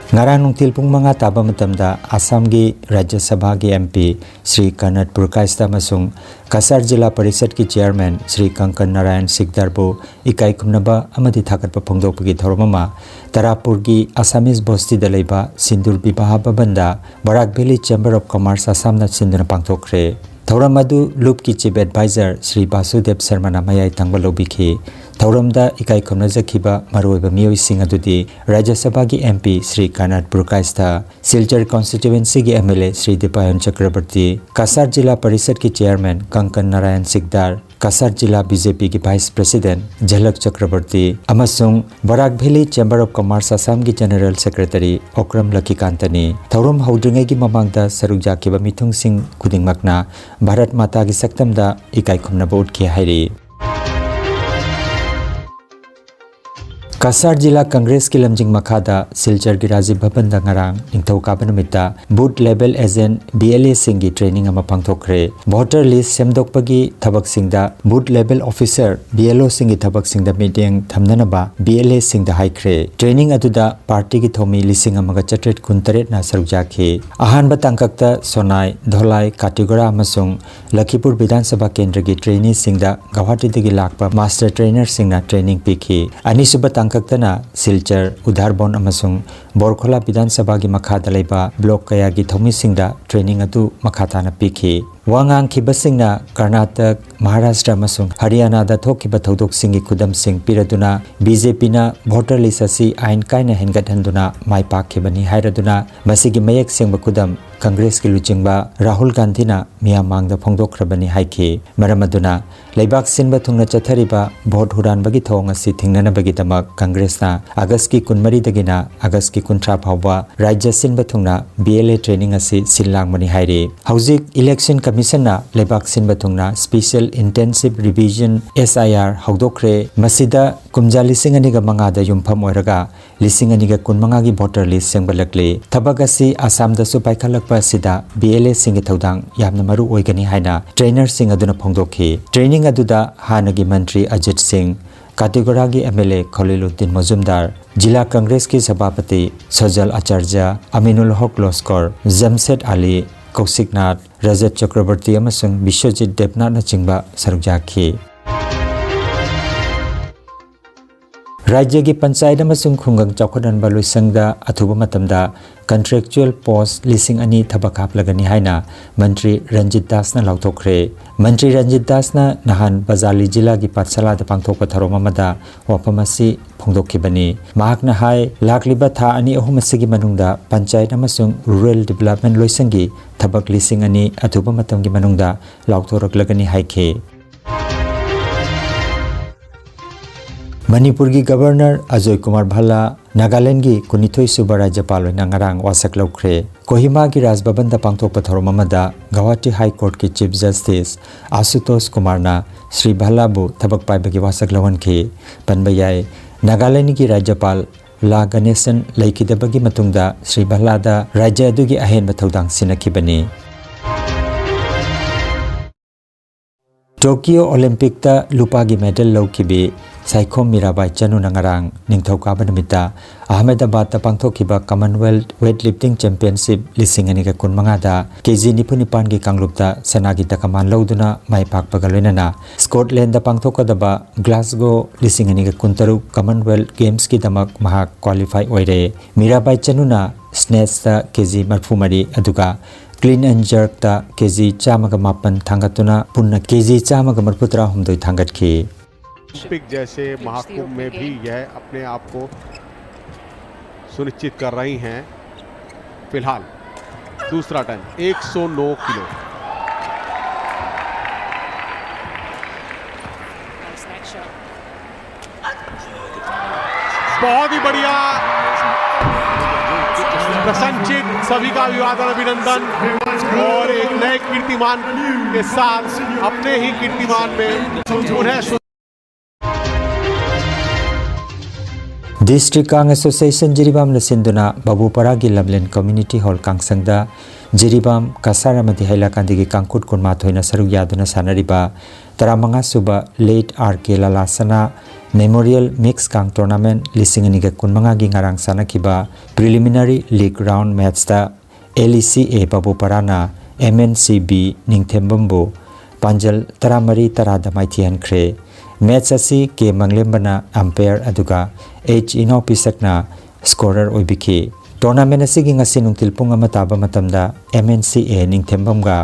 ꯉꯔꯥꯡ ꯅꯨꯡꯊꯤꯜ ꯄꯨꯡ ꯃꯉꯥ ꯇꯥꯕ ꯃꯇꯝꯗ ꯑꯁꯥꯝꯒꯤ ꯔꯥꯖ꯭ꯌ ꯁꯚꯥꯒꯤ M P ꯁ꯭ꯔꯤ ꯀꯔꯅꯠ ꯄꯨꯔꯀꯥꯏꯁꯇ ꯑꯃꯁꯨꯡ ꯀꯁꯥꯔ ꯖꯤꯂꯥ ꯄꯔꯤꯁꯠꯀꯤ chairman ꯁ꯭ꯔꯤ ꯀꯪꯀꯟ ꯅꯥꯔꯥꯌꯟ ꯁꯤꯛꯗꯥꯔꯕꯨ ꯏꯀꯥꯏ ꯈꯨꯝꯅꯕ ꯑꯃꯗꯤ ꯊꯥꯒꯠꯄ ꯐꯣꯡꯗꯣꯛꯄꯒꯤ ꯊꯧꯔꯝ ꯑꯃ ꯇꯔꯥꯄꯨꯔꯒꯤ Assamese ꯕꯁꯇꯤꯗ ꯂꯩꯕ ꯁꯤꯟꯗꯨꯔ ꯕꯤꯕꯥꯍ ꯚꯕꯟꯗ ꯕꯔꯥꯛ ꯚꯦꯂꯤ Chamber of Commerce ꯑꯁꯥꯝꯅ ꯁꯤꯟꯗꯨꯅ ꯄꯥꯡꯊꯣꯛꯈ꯭ꯔꯦ꯫ ꯊꯧꯔꯝ ꯑꯗꯨ ꯂꯨꯞꯀꯤ Chief Advisor ꯁ꯭ꯔꯤ ꯕꯥꯁꯨꯗꯦꯕ ꯁꯔꯃꯅ ꯃꯌꯥꯏ ꯊꯪꯕ ꯂꯧꯕꯤꯈꯤ꯫ ꯊꯧꯔꯝꯗ ꯏꯀꯥꯏ ꯈꯨꯝꯅꯖꯈꯤꯕ ꯃꯔꯨꯑꯣꯏꯕ ꯃꯤꯑꯣꯏꯁꯤꯡ ꯑꯗꯨꯗꯤ ꯔꯥꯖ꯭ꯌ ꯁꯚꯥꯒꯤ MP ꯁ꯭ꯔꯤ ꯀꯔꯅꯥꯠ ꯄꯨꯔꯀꯥꯏꯁꯊ, ꯁꯤꯜꯆꯔ constituencyꯒꯤ MLA ꯁ꯭ꯔꯤ ꯗꯤꯄꯥꯌꯟ ꯆꯀ꯭ꯔꯕꯔꯇꯤ, ꯀꯁꯥꯔ ꯖꯤꯂꯥ ꯄꯔꯤꯁꯗꯀꯤ Chairman ꯀꯪꯀꯟ ꯅꯥꯔꯥꯌꯟ ꯁꯤꯛꯗꯥꯔ, ꯀꯁꯥꯔ ꯖꯤꯂꯥ BJPꯒꯤ Vice President ꯖꯂꯛ ꯆꯀ꯭ꯔꯕꯔꯇꯤ ꯑꯃꯁꯨꯡ ꯕꯔꯥꯛ Valley Chamber of Commerce Assamꯒꯤ General Secretary Okram ꯂꯀꯤꯀꯥꯟꯇꯅꯤ꯫ ꯊꯧꯔꯝ ꯍꯧꯗ꯭ꯔꯤꯉꯩꯒꯤ ꯃꯃꯥꯡꯗ ꯁꯔꯨꯛ ꯌꯥꯈꯤꯕ ꯃꯤꯊꯨꯡꯁꯤꯡ ꯈꯨꯗꯤꯡꯃꯛꯅ ꯚꯥꯔꯠ ꯃꯥꯇꯥꯒꯤ ꯁꯛꯇꯝꯗ ꯏꯀꯥꯏ ꯈꯨꯝꯅꯕ ꯎꯠꯈꯤ ꯍꯥꯏꯔꯤ꯫ ꯀꯁꯥꯔ ꯖꯤꯂꯥ ꯀꯪꯒ꯭ꯔꯦꯁꯀꯤ ꯂꯝꯖꯤꯡ ꯃꯈꯥꯗ ꯁꯤꯜꯆꯔꯒꯤ ꯔꯥꯖꯤꯕ ꯚꯕꯟꯗ ꯉꯔꯥꯡ ꯅꯤꯡꯊꯧꯀꯥꯕ ꯅꯨꯃꯤꯠꯇ Booth Level Agent, BLAꯁꯤꯡꯒꯤ training ꯑꯃ ꯄꯥꯡꯊꯣꯛꯈ꯭ꯔꯦ꯫ Voter list ꯁꯦꯝꯗꯣꯛꯄꯒꯤ ꯊꯕꯛꯁꯤꯡꯗ Booth Level Officer, BLOꯁꯤꯡꯒꯤ ꯊꯕꯛꯁꯤꯡꯗ ꯃꯤꯠꯌꯦꯡ ꯊꯝꯅꯅꯕ BLAꯁꯤꯡꯗ ꯍꯥꯏꯈ꯭ꯔꯦ꯫ Training ꯑꯗꯨꯗ partyꯒꯤ ꯊꯧꯃꯤ ꯂꯤꯁꯤꯡ ꯑꯃꯒ ꯆꯥꯇ꯭ꯔꯦꯠ ꯀꯨꯟꯇꯔꯦꯠꯅ ꯁꯔꯨꯛ ꯌꯥꯈꯤ꯫ ꯑꯍꯥꯟꯕ ꯇꯥꯡꯀꯛꯇ ꯁꯣꯅꯥꯏ, ꯙꯣꯂꯥꯏ, ꯀꯥꯇꯤꯒꯣꯔꯥ ꯑꯃꯁꯨꯡ ꯂꯈꯤꯄꯨꯔ ꯕꯤꯙꯥꯟ ꯁꯚꯥ ꯀꯦꯟꯗ꯭ꯔꯒꯤ traineeꯁꯤꯡꯗ ꯒꯧꯍꯥꯇꯤꯗꯒꯤ ꯂꯥꯛꯄ master trainerꯁꯤꯡꯅ training ꯄꯤꯈꯤ꯫ ꯑꯅꯤꯁꯨꯕ ꯇꯥꯡꯀꯛꯇꯅ ꯁꯤꯜꯆꯔ, ꯎꯙꯥꯔꯕꯣꯟ ꯑꯃꯁꯨꯡ ꯕꯣꯔꯈꯣꯂꯥ ꯕꯤꯙꯥꯟ ꯁꯚꯥꯒꯤ ꯃꯈꯥꯗ ꯂꯩꯕ block ꯀꯌꯥꯒꯤ ꯊꯧꯃꯤꯁꯤꯡꯗ training ꯑꯗꯨ ꯃꯈꯥ ꯇꯥꯅ ꯄꯤꯈꯤ꯫ ꯋꯥ ꯉꯥꯡꯈꯤꯕꯁꯤꯡꯅ ꯀꯔꯅꯥꯇꯛ, ꯃꯍꯥꯔꯥꯁꯇ꯭ꯔ ꯑꯃꯁꯨꯡ ꯍꯔꯤꯌꯥꯅꯥꯗ ꯊꯣꯛꯈꯤꯕ ꯊꯧꯗꯣꯛꯁꯤꯡꯒꯤ ꯈꯨꯗꯝꯁꯤꯡ ꯄꯤꯔꯗꯨꯅ, BJPꯅ voter list ꯑꯁꯤ ꯑꯥꯏꯟ ꯀꯥꯏꯅ ꯍꯦꯟꯒꯠꯍꯟꯗꯨꯅ ꯃꯥꯏ ꯄꯥꯛꯈꯤꯕꯅꯤ ꯍꯥꯏꯔꯗꯨꯅ, ꯃꯁꯤꯒꯤ ꯃꯌꯦꯛ ꯁꯦꯡꯕ ꯈꯨꯗꯝ ꯀꯪꯒ꯭ꯔꯦꯁꯀꯤ ꯂꯨꯆꯤꯡꯕ ꯔꯥꯍꯨꯜ ꯒꯥꯟꯙꯤꯅ ꯃꯤꯌꯥꯝ ꯃꯥꯡꯗ ꯐꯣꯡꯗꯣꯛꯈ꯭ꯔꯕꯅꯤ ꯍꯥꯏꯈꯤ꯫ ꯃꯔꯝ ꯑꯗꯨꯅ ꯂꯩꯕꯥꯛ ꯁꯤꯟꯕ ꯊꯨꯡꯅ ꯆꯠꯊꯔꯤꯕ vote ꯍꯨꯔꯥꯟꯕꯒꯤ ꯊꯧꯑꯣꯡ ꯑꯁꯤ ꯊꯤꯡꯅꯅꯕꯒꯤꯗꯃꯛ ꯀꯪꯒ꯭ꯔꯦꯁꯅ ꯑꯥꯒꯁꯀꯤ ꯀꯨꯟꯃꯔꯤꯗꯒꯤꯅ ꯑꯥꯒꯁꯀꯤ ꯀꯨꯟꯊ꯭ꯔꯥ ꯐꯥꯎꯕ ꯔꯥꯖ꯭ꯌ ꯁꯤꯟꯕ ꯊꯨꯡꯅ BLA training ꯑꯁꯤ ꯁꯤꯜ ꯂꯥꯡꯕꯅꯤ ꯍꯥꯏꯔꯤ꯫ ꯍꯧꯖꯤꯛ Election Commissionꯅ ꯂꯩꯕꯥꯛ ꯁꯤꯟꯕ ꯊꯨꯡꯅ Special Intensive Revision, SIR, ꯍꯧꯗꯣꯛꯈ꯭ꯔꯦ꯫ ꯃꯁꯤꯗ ꯀꯨꯝꯖꯥ ꯂꯤꯁꯤꯡ ꯑꯅꯤꯒ ꯃꯉꯥꯗ ꯌꯨꯝꯐꯝ ꯑꯣꯏꯔꯒ ꯂꯤꯁꯤꯡ ꯑꯅꯤꯒ ꯀꯨꯟꯃꯉꯥꯒꯤ voter list ꯁꯦꯝꯒꯠꯂꯛꯂꯤ꯫ ꯊꯕꯛ ꯑꯁꯤ ꯑꯁꯥꯝꯗꯁꯨ ꯄꯥꯏꯈꯠꯂꯛꯄ ꯑꯁꯤꯗ BLAꯁꯤꯡꯒꯤ ꯊꯧꯗꯥꯡ ꯌꯥꯝꯅ ꯃꯔꯨ ꯑꯣꯏꯒꯅꯤ ꯍꯥꯏꯅ trainerꯁꯤꯡ ꯑꯗꯨꯅ ꯐꯣꯡꯗꯣꯛꯈꯤ꯫ Training ꯑꯗꯨꯗ ꯍꯥꯟꯅꯒꯤ ꯃꯟꯇ꯭ꯔꯤ ꯑꯖꯤꯠ ꯁꯤꯡ, ꯀꯥꯇꯤꯒꯣꯔꯥꯒꯤ MLA ꯈꯣꯂꯤꯂꯨꯗꯗꯤꯟ ꯃꯣꯖꯨꯝꯗꯥꯔ, ꯖꯤꯂꯥ ꯀꯪꯒ꯭ꯔꯦꯁꯀꯤ ꯁꯚꯥꯄꯇꯤ ꯁꯖꯜ ꯑꯆꯥꯔꯖ, ꯑꯃꯤꯅꯨꯜ ꯍꯣꯛ ꯂꯣꯁꯀꯣꯔ, ꯖꯝꯁꯦꯗ ꯑꯂꯤ, ꯀꯧꯁꯤꯛꯅꯥꯊ, ꯔꯖꯠ ꯆꯀ꯭ꯔꯕꯔꯇꯤ ꯑꯃꯁꯨꯡ ꯕꯤꯁ꯭ꯋꯖꯤꯠ ꯗꯦꯕꯅꯥꯊꯅꯆꯤꯡꯕ ꯁꯔꯨꯛ ꯌꯥꯈꯤ꯫ ꯔꯥꯖ꯭ꯌꯒꯤ ꯄꯟꯆꯥꯌꯠ ꯑꯃꯁꯨꯡ ꯈꯨꯡꯒꯪ ꯆꯥꯎꯈꯠꯍꯟꯕ ꯂꯣꯏꯁꯪꯗ ꯑꯊꯨꯕ ꯃꯇꯝꯗ contractual post ꯂꯤꯁꯤꯡ ꯑꯅꯤ ꯊꯕꯛ ꯍꯥꯞꯂꯒꯅꯤ ꯍꯥꯏꯅ ꯃꯟꯇ꯭ꯔꯤ ꯔꯟꯖꯤꯠ ꯗꯥꯁꯅ ꯂꯥꯎꯊꯣꯛꯈ꯭ꯔꯦ꯫ ꯃꯟꯇ꯭ꯔꯤ ꯔꯟꯖꯤꯠ ꯗꯥꯁꯅ ꯅꯍꯥꯟ ꯕꯖꯥꯂꯤ ꯖꯤꯂꯥꯒꯤ ꯄꯥꯠꯁꯥꯂꯥꯗ ꯄꯥꯡꯊꯣꯛꯄ ꯊꯧꯔꯝ ꯑꯃꯗ ꯋꯥꯐꯝ ꯑꯁꯤ ꯐꯣꯡꯗꯣꯛꯈꯤꯕꯅꯤ꯫ ꯃꯍꯥꯛꯅ ꯍꯥꯏ, ꯂꯥꯛꯂꯤꯕ ꯊꯥ ꯑꯅꯤ ꯑꯍꯨꯝ ꯑꯁꯤꯒꯤ ꯃꯅꯨꯡꯗ ꯄꯟꯆꯥꯌꯠ ꯑꯃꯁꯨꯡ ꯔꯨꯔꯦꯜ ꯗꯤꯕꯦꯂꯞꯃꯦꯟ ꯂꯣꯏꯁꯪꯒꯤ ꯊꯕꯛ ꯂꯤꯁꯤꯡ ꯑꯅꯤ ꯑꯊꯨꯕ ꯃꯇꯝꯒꯤ ꯃꯅꯨꯡꯗ ꯂꯥꯎꯊꯣꯔꯛꯂꯒꯅꯤ ꯍꯥꯏꯈꯤ꯫ ꯃꯅꯤꯄꯨꯔꯒꯤ ꯒꯕꯔꯅꯔ ꯑꯖꯣꯏ ꯀꯨꯃꯥꯔ ꯚꯜꯂꯥ ꯅꯥꯒꯥꯂꯦꯟꯗꯒꯤ ꯀꯨꯟꯅꯤꯊꯣꯏ ꯁꯨꯕ ꯔꯥꯖ꯭ꯌꯄꯥꯜ ꯑꯣꯏꯅ ꯉꯔꯥꯡ ꯋꯥꯁꯛ ꯂꯧꯈ꯭ꯔꯦ꯫ ꯀꯣꯍꯤꯃꯥꯒꯤ ꯔꯥꯖ ꯚꯕꯟꯗ ꯄꯥꯡꯊꯣꯛꯄ ꯊꯧꯔꯝ ꯑꯃꯗ ꯒꯧꯍꯥꯇꯤ ꯍꯥꯏ ꯀꯣꯔꯠꯀꯤ ꯆꯤꯐ ꯖꯁꯇꯤꯁ ꯑꯁꯨꯇꯣꯁ ꯀꯨꯃꯥꯔꯅ ꯁ꯭ꯔꯤ ꯚꯜꯂꯥꯕꯨ ꯊꯕꯛ ꯄꯥꯏꯕꯒꯤ ꯋꯥꯁꯛ ꯂꯧꯍꯟꯈꯤ꯫ ꯄꯟꯕ ꯌꯥꯏ, ꯅꯥꯒꯥꯂꯦꯟꯗꯒꯤ ꯔꯥꯖ꯭ꯌꯄꯥꯜ ꯂꯥ ꯒꯅꯦꯁꯟ ꯂꯩꯈꯤꯗꯕꯒꯤ ꯃꯇꯨꯡꯗ ꯁ꯭ꯔꯤ ꯚꯜꯂꯥꯗ ꯔꯥꯖ꯭ꯌ ꯑꯗꯨꯒꯤ ꯑꯍꯦꯟꯕ ꯊꯧꯗꯥꯡ ꯁꯤꯟꯅꯈꯤꯕꯅꯤ꯫ ꯇꯣꯀꯤꯌꯣ ꯑꯣꯂꯤꯝꯄꯤꯛꯇ ꯂꯨꯄꯥꯒꯤ ꯃꯦꯗꯜ ꯂꯧꯈꯤꯕꯤ ꯁꯥꯏꯈꯣꯝ ꯃꯤꯔꯥꯕꯥꯏ ꯆꯅꯨꯅ ꯉꯔꯥꯡ ꯅꯤꯡꯊꯧꯀꯥꯕ ꯅꯨꯃꯤꯠꯇ ꯑꯍꯃꯦꯗꯕꯥꯗꯇ ꯄꯥꯡꯊꯣꯛꯈꯤꯕ ꯀꯃꯟꯋꯦꯜꯊ ꯋꯦꯠ ꯂꯤꯐꯇꯤꯡ ꯆꯦꯝꯄꯤꯌꯟꯁꯤꯞ ꯂꯤꯁꯤꯡ ꯑꯅꯤꯒ ꯀꯨꯟꯃꯉꯥꯗ ꯀꯦ ꯖꯤ ꯅꯤꯐꯨ ꯅꯤꯄꯥꯟꯒꯤ ꯀꯥꯡꯂꯨꯞꯇ ꯁꯅꯥꯒꯤ ꯇꯀꯃꯥꯟ ꯂꯧꯗꯨꯅ ꯃꯥꯏ ꯄꯥꯛꯄꯒ ꯂꯣꯏꯅꯅ ꯁ꯭ꯀꯣꯠꯂꯦꯟꯗ ꯄꯥꯡꯊꯣꯛꯀꯗꯕ ꯒ꯭ꯂꯥꯁꯒꯣ ꯂꯤꯁꯤꯡ ꯑꯅꯤꯒ ꯀꯨꯟꯇꯔꯨꯛ ꯀꯃꯟꯋꯦꯜꯊ ꯒꯦꯝꯁꯀꯤꯗꯃꯛ ꯃꯍꯥꯛ ꯀ꯭ꯋꯥꯂꯤꯐꯥꯏ ꯑꯣꯏꯔꯦ꯫ ꯃꯤꯔꯥꯕꯥꯏ ꯆꯅꯨꯅ ꯁ꯭ꯅꯦꯠꯁꯇ ꯀꯦ ꯖꯤ ꯃꯔꯤꯐꯨ ꯃꯔꯤ ꯑꯗꯨꯒ ꯀ꯭ꯂꯤꯟ ꯑꯦꯟ ꯖꯔꯛꯇ ꯀꯦ ꯖꯤ ꯆꯥꯝꯃꯒ ꯃꯥꯄꯟ ꯊꯥꯡꯒꯠꯇꯨꯅ ꯄꯨꯟꯅ ꯀꯦ ꯖꯤ ꯆꯥꯝꯃꯒ ꯃꯔꯤꯐꯨꯇꯔꯥꯍꯨꯝꯗꯣꯏ ꯊꯥꯡꯒꯠꯈꯤ꯫ ओलंपिक जैसे महाकुंभ में भी यह अपने आप को सुनिश्चित कर रही हैं। फिलहाल दूसरा टाइम एक सौ नौ किलो। बहुत ही बढ़िया प्रशंसित, सभी का अभिवादन, अभिनंदन। और एक नए कीर्तिमान के साथ अपने ही कीर्तिमान में उन्हें District Kang Association ꯖꯤꯔꯤꯕꯥꯝꯅ ꯁꯤꯟꯗꯨꯅ ꯕꯥꯕꯨꯄꯥꯔꯥꯒꯤ ꯂꯝꯂꯦꯟ ꯀꯝꯃ꯭ꯌꯨꯅꯤꯇꯤ ꯍꯣꯜ ꯀꯥꯡꯁꯪꯗ ꯖꯤꯔꯤꯕꯥꯝ, ꯀꯁꯥꯔ ꯑꯃꯗꯤ ꯍꯩꯂꯥꯀꯥꯟꯗꯒꯤ ꯀꯥꯡꯈꯨꯠ ꯀꯨꯟꯃꯥꯊꯣꯏꯅ ꯁꯔꯨꯛ ꯌꯥꯗꯨꯅ ꯁꯥꯟꯅꯔꯤꯕ ꯇꯔꯥꯃꯉꯥ ꯁꯨꯕ ꯂꯦꯠ ꯑꯥꯔ ꯀꯦ ꯂꯥꯂꯥꯁꯅꯥ ꯃꯦꯃꯣꯔꯤꯌꯦꯜ ꯃꯤꯛꯁ ꯀꯥꯡ ꯇꯣꯔꯅꯥꯃꯦꯟꯠ ꯂꯤꯁꯤꯡ ꯑꯅꯤꯒ ꯀꯨꯟꯃꯉꯥꯒꯤ ꯉꯔꯥꯡ ꯁꯥꯟꯅꯈꯤꯕ ꯄ꯭ꯔꯤꯂꯤꯃꯤꯅꯔꯤ ꯂꯤꯒ ꯔꯥꯎꯟꯗ ꯃꯦꯆꯇ ꯑꯦꯜ ꯏ ꯁꯤ ꯑꯦ ꯕꯥꯕꯨꯄꯥꯔꯥꯅ ꯑꯦꯝ ꯑꯦꯟ ꯁꯤ ꯕꯤ ꯅꯤꯡꯊꯦꯝꯕꯝꯕꯨ ꯄꯥꯟꯖꯜ ꯇꯔꯥꯃꯔꯤ ꯇꯔꯥꯗ ꯃꯥꯏꯊꯤꯍꯟꯈ꯭ꯔꯦ꯫ Match ꯑꯁꯤ ꯀꯦ ꯃꯪꯂꯦꯝꯕꯅ umpire ꯑꯗꯨꯒ ꯑꯩꯆ ꯏꯅꯥꯎꯄꯤꯁꯛꯅ scorer ꯑꯣꯏꯕꯤꯈꯤ꯫ Tournament ꯑꯁꯤꯒꯤ ꯉꯁꯤ ꯅꯨꯡꯊꯤꯜ ꯄꯨꯡ ꯑꯃ ꯇꯥꯕ ꯃꯇꯝꯗ M N C A ꯅꯤꯡꯊꯦꯝꯕꯝꯒ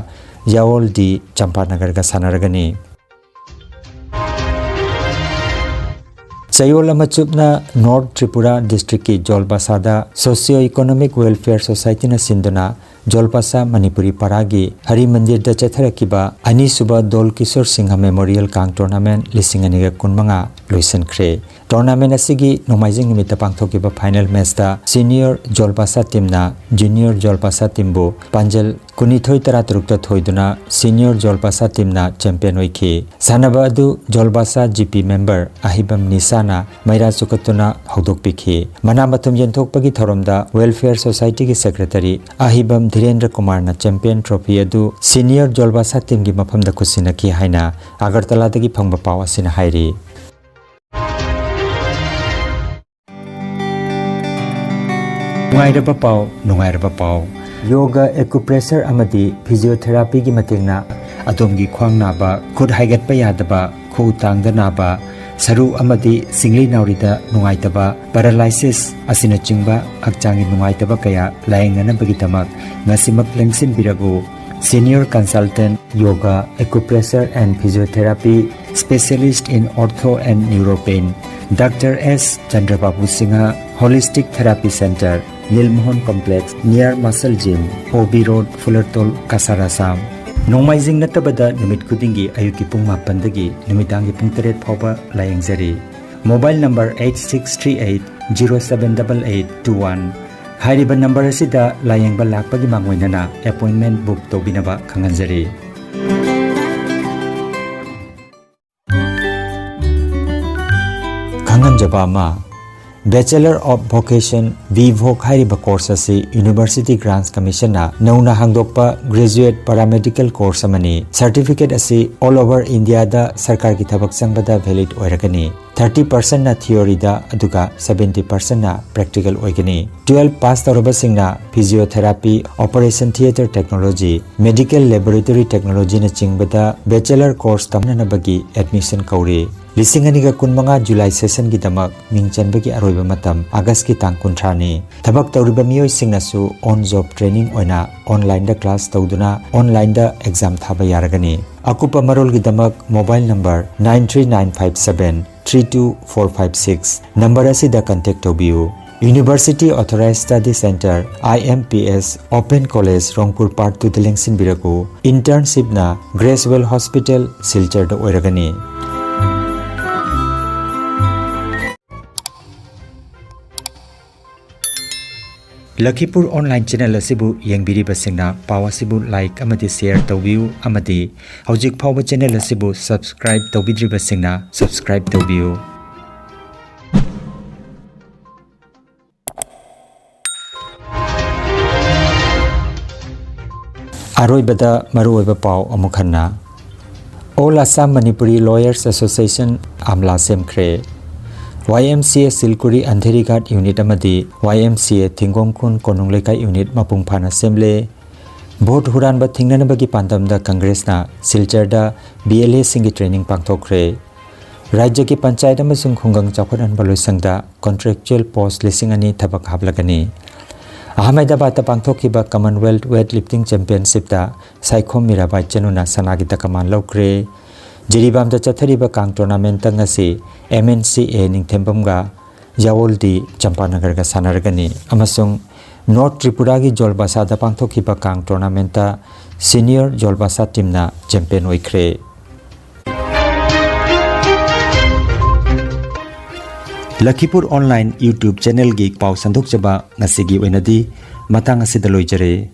ꯌꯥꯑꯣꯜ ꯗꯤ ꯆꯝꯄꯥꯅꯒꯔꯒ ꯁꯥꯟꯅꯔꯒꯅꯤ꯫ ꯆꯌꯣꯜ ꯑꯃ ꯆꯨꯞꯅ North Tripura districtꯀꯤ ꯖꯣꯜꯕꯥꯁꯥꯗ Socio Economic Welfare Societyꯅ ꯁꯤꯟꯗꯨꯅ ꯖꯣꯜꯕꯥꯁꯥ ꯃꯅꯤꯄꯨꯔꯤ ꯄꯔꯥꯒꯤ ꯍꯔꯤ ꯃꯟꯗꯤꯔꯗ ꯆꯠꯊꯔꯛꯈꯤꯕ ꯑꯅꯤꯁꯨꯕ ꯗꯣꯜ Kishore Singh Memorial Kang Tournament ꯂꯤꯁꯤꯡ ꯑꯅꯤꯒ ꯀꯨꯟꯃꯉꯥ ꯂꯣꯏꯁꯤꯟꯈ꯭ꯔꯦ꯫ Tournament ꯑꯁꯤꯒꯤ ꯅꯣꯡꯃꯥꯏꯖꯤꯡ ꯅꯨꯃꯤꯠꯇ ꯄꯥꯡꯊꯣꯛꯈꯤꯕ final matchꯇ senior ꯖꯣꯜꯕꯥꯁꯥ teamꯅ junior ꯖꯣꯜꯕꯥꯁꯥ teamꯕꯨ ꯄꯥꯟꯖꯜ ꯀꯨꯟꯅꯤꯊꯣꯏ ꯇꯔꯥꯇꯔꯨꯛꯇ ꯊꯣꯏꯗꯨꯅ senior ꯖꯣꯜꯕꯥꯁꯥ teamꯅ champion ꯑꯣꯏꯈꯤ꯫ ꯁꯥꯟꯅꯕ ꯑꯗꯨ ꯖꯣꯜꯕꯥꯁꯥ G P member ꯑꯍꯤꯕꯝ ꯅꯤꯁꯥꯅ ꯃꯩꯔꯥ ꯆꯨꯈꯠꯇꯨꯅ ꯍꯧꯗꯣꯛꯄꯤꯈꯤ꯫ ꯃꯅꯥ ꯃꯊꯨꯝ ꯌꯦꯟꯊꯣꯛꯄꯒꯤ ꯊꯧꯔꯝꯗ Welfare Societyꯒꯤ secretary ꯑꯍꯤꯕꯝ ꯙꯤꯔꯦꯟꯗ꯭ꯔ ꯀꯨꯃꯥꯔꯅ champion trophy ꯑꯗꯨ senior ꯖꯣꯜꯕꯥꯁꯥ teamꯒꯤ ꯃꯐꯝꯗ ꯈꯨꯠꯁꯤꯟꯅꯈꯤ ꯍꯥꯏꯅ ꯑꯒꯔꯇꯂꯥꯗꯒꯤ ꯐꯪꯕ ꯄꯥꯎ ꯑꯁꯤꯅ ꯍꯥꯏꯔꯤ꯫ ꯅꯨꯡꯉꯥꯏꯔꯕ ꯄꯥꯎ, ꯅꯨꯡꯉꯥꯏꯔꯕ ꯄꯥꯎ꯫ Yoga, acupressure ꯑꯃꯗꯤ physiotherapyꯒꯤ ꯃꯇꯦꯡꯅ ꯑꯗꯣꯝꯒꯤ ꯈ꯭ꯋꯥꯡ ꯅꯥꯕ, ꯈꯨꯠ ꯍꯥꯏꯒꯠꯄ ꯌꯥꯗꯕ, ꯈꯨꯎ ꯇꯥꯡꯗ ꯅꯥꯕ, ꯁꯔꯨ ꯑꯃꯗꯤ ꯁꯤꯡꯂꯤ ꯅꯥꯎꯔꯤꯗ ꯅꯨꯡꯉꯥꯏꯇꯕ, paralysis ꯑꯁꯤꯅꯆꯤꯡꯕ ꯍꯛꯆꯥꯡꯒꯤ ꯅꯨꯡꯉꯥꯏꯇꯕ ꯀꯌꯥ ꯂꯥꯌꯦꯡꯅꯅꯕꯒꯤꯗꯃꯛ ꯉꯁꯤꯃꯛ ꯂꯦꯡꯁꯤꯟꯕꯤꯔꯕꯨ꯫ Senior consultant, yoga, acupressure and physiotherapy, specialist in ortho and neuropain, Doctor S Chandrababu Singha, Holistic Therapy Center, Nilmohan Complex, near Muscle Gym, O B Road, Fulertol, Kasar, Assam꯫ ꯅꯣꯡꯃꯥꯏꯖꯤꯡ ꯅꯠꯇꯕꯗ ꯅꯨꯃꯤꯠ ꯈꯨꯗꯤꯡꯒꯤ ꯑꯌꯨꯛꯀꯤ ꯄꯨꯡ ꯃꯥꯄꯟꯗꯒꯤ ꯅꯨꯃꯤꯗꯥꯡꯒꯤ ꯄꯨꯡ ꯇꯔꯦꯠ ꯐꯥꯎꯕ ꯂꯥꯌꯦꯡꯖꯔꯤ꯫ Mobile number eight six three eight zero seven double eight two one꯫ ꯍꯥꯏꯔꯤꯕ number ꯑꯁꯤꯗ ꯂꯥꯌꯦꯡꯕ ꯂꯥꯛꯄꯒꯤ ꯃꯥꯡꯑꯣꯏꯅꯅ appointment book ꯇꯧꯕꯤꯅꯕ ꯈꯪꯍꯟꯖꯔꯤ꯫ ꯈꯪꯍꯟꯖꯕ ꯑꯃ, Bachelor of Vocation, B Voc ꯍꯥꯏꯔꯤꯕ course ꯑꯁꯤ University Grants Commissionꯅ ꯅꯧꯅ ꯍꯥꯡꯗꯣꯛꯄ graduate paramedical course ꯑꯃꯅꯤ꯫ Certificate ꯑꯁꯤ all over Indiaꯗ ꯁꯔꯀꯥꯔꯒꯤ ꯊꯕꯛ ꯆꯪꯕꯗ valid ꯑꯣꯏꯔꯒꯅꯤ꯫ Thirty percentꯅ theoryꯗ, ꯑꯗꯨꯒ seventy percentꯅ practical ꯑꯣꯏꯒꯅꯤ꯫ Twelve pass ꯇꯧꯔꯕꯁꯤꯡꯅ physiotherapy, operation theatre technology, medical laboratory technologyꯅꯆꯤꯡꯕꯗ bachelor course ꯇꯝꯅꯅꯕꯒꯤ admission ꯀꯧꯔꯤ꯫ ꯂꯤꯁꯤꯡ ꯑꯅꯤꯒ ꯀꯨꯟꯃꯉꯥ July sessionꯒꯤꯗꯃꯛ ꯃꯤꯡ ꯆꯟꯕꯒꯤ ꯑꯔꯣꯏꯕ ꯃꯇꯝ Augustꯀꯤ ꯇꯥꯡ ꯀꯨꯟꯊ꯭ꯔꯥꯅꯤ꯫ ꯊꯕꯛ ꯇꯧꯔꯤꯕ ꯃꯤꯑꯣꯏꯁꯤꯡꯅꯁꯨ on job training ꯑꯣꯏꯅ onlineꯗ class ꯇꯧꯗꯨꯅ onlineꯗ exam ꯊꯥꯕ ꯌꯥꯔꯒꯅꯤ꯫ ꯑꯀꯨꯞꯄ ꯃꯔꯣꯜꯒꯤꯗꯃꯛ mobile number nine three nine five seven three two four five six number ꯑꯁꯤꯗ contact ꯇꯧꯕꯤꯌꯨ꯫ University Authorized Study Centre, IMPS, Open College, Rongpur Part twoꯗ ꯂꯦꯡꯁꯤꯟꯕꯤꯔꯛꯎ꯫ Internshipꯅ Grace Well Hospital, ꯁꯤꯜꯆꯔꯗ ꯑꯣꯏꯔꯒꯅꯤ꯫ ꯂꯈꯤꯄꯨꯔ online channel ꯑꯁꯤꯕꯨ ꯌꯦꯡꯕꯤꯔꯤꯕꯁꯤꯡꯅ ꯄꯥꯎ ꯑꯁꯤꯕꯨ like ꯑꯃꯗꯤ share ꯇꯧꯕꯤꯌꯨ ꯑꯃꯗꯤ ꯍꯧꯖꯤꯛ ꯐꯥꯎꯕ channel ꯑꯁꯤꯕꯨ subscribe ꯇꯧꯕꯤꯗ꯭ꯔꯤꯕꯁꯤꯡꯅ subscribe ꯇꯧꯕꯤꯌꯨ꯫ ꯑꯔꯣꯏꯕꯗ ꯃꯔꯨꯑꯣꯏꯕ ꯄꯥꯎ ꯑꯃꯨꯛ ꯍꯟꯅ꯫ All Assam Manipuri Lawyers Association, AMLA, ꯁꯦꯝꯈ꯭ꯔꯦ꯫ YMCA ꯁꯤꯜꯀꯨꯔꯤ ꯑꯟꯙꯦꯔꯤꯒꯥꯠ unit ꯑꯃꯗꯤ YMCA ꯊꯤꯡꯒꯣꯡꯈꯨꯟ ꯀꯣꯅꯨꯡ ꯂꯩꯀꯥꯏ unit ꯃꯄꯨꯡ ꯐꯥꯅ ꯁꯦꯝꯂꯦ꯫ Vote ꯍꯨꯔꯥꯟꯕ ꯊꯤꯡꯅꯅꯕꯒꯤ ꯄꯥꯟꯗꯝꯗ ꯀꯪꯒ꯭ꯔꯦꯁꯅ ꯁꯤꯜꯆꯔꯗ BLAꯁꯤꯡꯒꯤ training ꯄꯥꯡꯊꯣꯛꯈ꯭ꯔꯦ꯫ ꯔꯥꯖ꯭ꯌꯒꯤ ꯄꯟꯆꯥꯌꯠ ꯑꯃꯁꯨꯡ ꯈꯨꯡꯒꯪ ꯆꯥꯎꯈꯠꯍꯟꯕ ꯂꯣꯏꯁꯪꯗ contractual post ꯂꯤꯁꯤꯡ ꯑꯅꯤ ꯊꯕꯛ ꯍꯥꯞꯂꯒꯅꯤ꯫ ꯑꯍꯃꯦꯗꯕꯥꯗꯇ ꯄꯥꯡꯊꯣꯛꯈꯤꯕ Commonwealth Weightlifting Championshipꯇ ꯁꯥꯏꯈꯣꯝ ꯃꯤꯔꯥꯕꯥꯏ ꯆꯅꯨꯅ ꯁꯅꯥꯒꯤ ꯇꯀꯃꯥꯟ ꯂꯧꯈ꯭ꯔꯦ꯫ ꯖꯤꯔꯤꯕꯥꯝꯗ ꯆꯠꯊꯔꯤꯕ ꯀꯥꯡ tournamentꯇ ꯉꯁꯤ MNCA ꯅꯤꯡꯊꯦꯝꯕꯝꯒ ꯌꯥꯋꯣꯜꯗꯤ ꯆꯝꯄꯥꯅꯒꯔꯒ ꯁꯥꯟꯅꯔꯒꯅꯤ꯫ ꯑꯃꯁꯨꯡ North ꯇ꯭ꯔꯤꯄꯨꯔꯥꯒꯤ ꯖꯣꯜꯕꯥꯁꯥꯗ ꯄꯥꯡꯊꯣꯛꯈꯤꯕ ꯀꯥꯡ tournamentꯇ senior ꯖꯣꯜꯕꯥꯁꯥ teamꯅ champion ꯑꯣꯏꯈ꯭ꯔꯦ꯫ ꯂꯈꯤꯄꯨꯔ online YouTube channelꯒꯤ ꯄꯥꯎ ꯁꯟꯗꯣꯛꯆꯕ ꯉꯁꯤꯒꯤ ꯑꯣꯏꯅꯗꯤ ꯃꯇꯥꯡ ꯑꯁꯤꯗ ꯂꯣꯏꯖꯔꯦ꯫